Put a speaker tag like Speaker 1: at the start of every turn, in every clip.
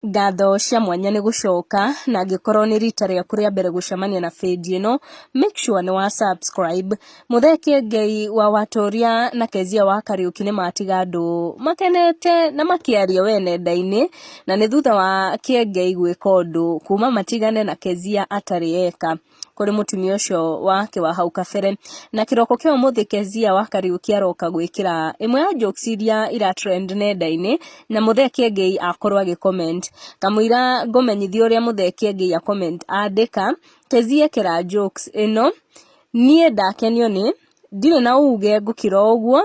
Speaker 1: Ngatho cia mwanya nĩ gũcoka na angĩkorwo nĩ rita rĩaku rĩa mbere gũcemania na page ĩno, make sure nĩ wa subscribe. Mũthee Kĩengei wa Watoria na Kezia wa Kariũki nĩ matiga andũ makenete na makĩaria we nenda-inĩ, na nĩ thutha wa Kĩengei gwĩka ũndũ kuma matigane na Kezia atarĩ eka kũrĩ mũtumia ũcio wake wa hau kabere. Na kĩroko kĩa ũmũthĩ Kezia wa Kariũki aroka gwĩkĩra ĩmwe ya jokes iria ira trend nenda-inĩ na Mũthee Kĩengei akorwo agĩ comment. Kamũira ngũmenyithie ũrĩa Mũthee Kĩengei a comment andĩka, Kezia ĩkĩra jokes ĩno, niĩ ndakenio nĩ ndirĩ na uge ngũkira o ũguo,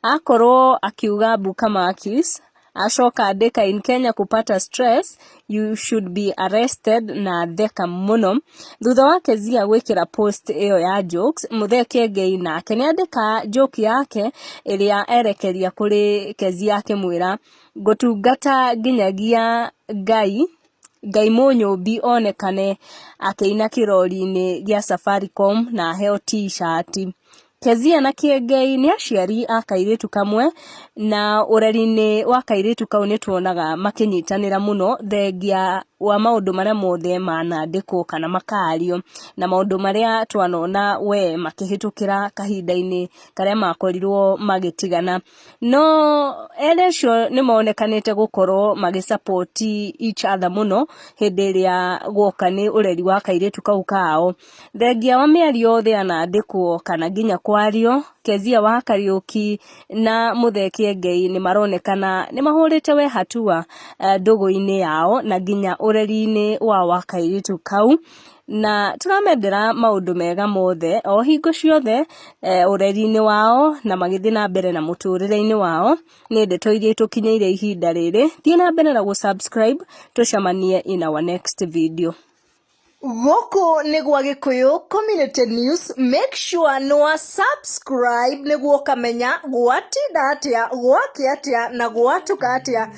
Speaker 1: akorwo akiuga mbu Kamakis, acoka andĩka in Kenya kupata stress you should be arrested na theka mũno. Thutha wa Kezia gwĩkĩra post ĩyo ya jokes, Mũthee Kĩengei nake nĩ andĩka joke yake ĩrĩa erekeria kũrĩ Kezia akĩmwĩra ngũtungata nginyagia Ngai Ngai mũnyũmbi onekane akĩina kĩrori-inĩ gĩa Safaricom na aheo t-shirt. Kezia na Kĩengei nĩ aciari a kairĩtu kamwe na ũreri-inĩ wa kairĩtu kau nĩ tuonaga makĩnyitanĩra mũno thengia wa maũndũ marĩa mothe manandĩkwo kana makario na maũndũ marĩa twanona we makĩhĩtũkĩra kahinda-inĩ karĩa makorirwo magĩtigana. No erĩ acio nĩ monekanĩte gũkorwo magĩ support each other mũno hĩndĩ ĩrĩa guoka nĩ ũreri wa kairĩtu kau kao. Thengia wa mĩario yothe yanandĩkwo kana nginya kwario, Kezia wa Kariũki na Mũthee Kĩengei nĩ maronekana nĩ mahũrĩte we hatua ndũgũ-inĩ yao na nginya ũreri-inĩ wao wa kairĩtu kau, na tũramendera maũndũ mega mothe o hingo ciothe ũreri-inĩ wao na magĩthiĩ na mbere na mũtũrĩre-inĩ wao. Nĩ ndeto iria itũkinyĩire ihinda rĩrĩ, thiĩ na mbere na gũ subscribe tũcemanie in our next video.
Speaker 2: Gũkũ nĩ gwa Gĩkũyũ Community News, make sure nĩ wa subscribe nĩguo ũkamenya gwatinda atĩa, gwakĩa atĩa na gwatuka atĩa.